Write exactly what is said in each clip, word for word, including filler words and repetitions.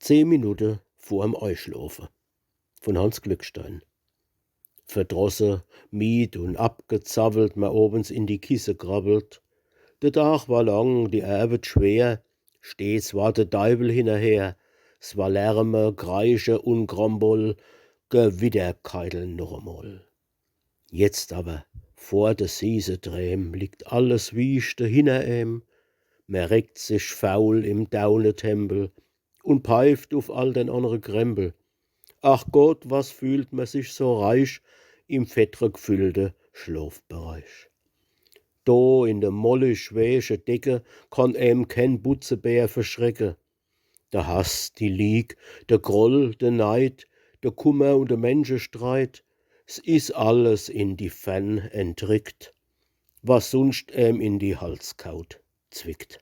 Zeh Minutte vorm Eischlofe, vun Hanns Glückstein. Verdrosse, mied un abgezawwelt, mer owens in die Kisse krabbelt. De Dag war lang, die Ärwet schwer, stets war de Deiwel hinnerher. S war Lärme, Kreische un Grambol, Gewidderkeidel noch emol. Jetzt awwer, vor de sieße Dreem, liegt alles wieschte hinner em. Mer reckt sich faul im Daunetempel un peift uf all den annere Krempel. Ach Gott, was fühlt mer sich so reich im fettregfüllte Schlofbereich. Do in de mollig weeche Decke kann em keen Butzebär verschrecke. De Hass, die Lieg, de Groll, de Neid, de Kummer un de Menschestreit, s is alles in die Fern entrickt, was sunscht em in die Halskaut zwickt.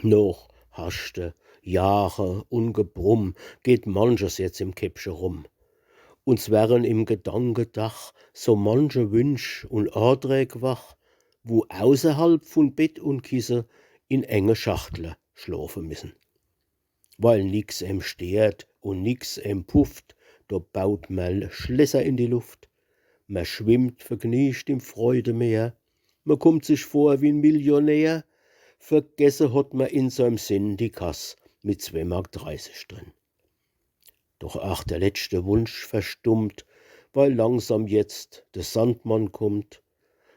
Noch Haschte, Jache un Gebrumm geht manches jetzt im Käppche rum. Un s werren im Gedankendach so manche Wünsch un Adrääg wach, wo außerhalb vun Bett un Kisse in enge Schachtle schlofe missen. Weil nix em steert un nix em pufft, do baut mer Schlesser in die Luft. Mer schwimmt vergniecht im Freudemeer, mer kummt sich vor wie en Millionär. Vergesse hot mer in seim Sinn die Kass mit zwee Mark dreißig drin. Doch ach der letschte Wunsch verstummt, weil langsam jetzt de Sandmann kummt,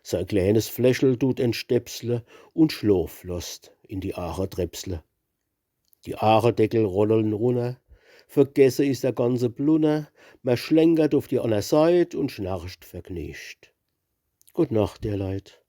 sei kleenes Fläschel dut entstepsle un Schlof losst in die Aache drepsle. Die Aachedeckel rollen runner, vergesse is der ganze Blunner, mer schlenkert uf die anner Seit un schnarcht vergniecht. Gut Nacht, ihr Leit.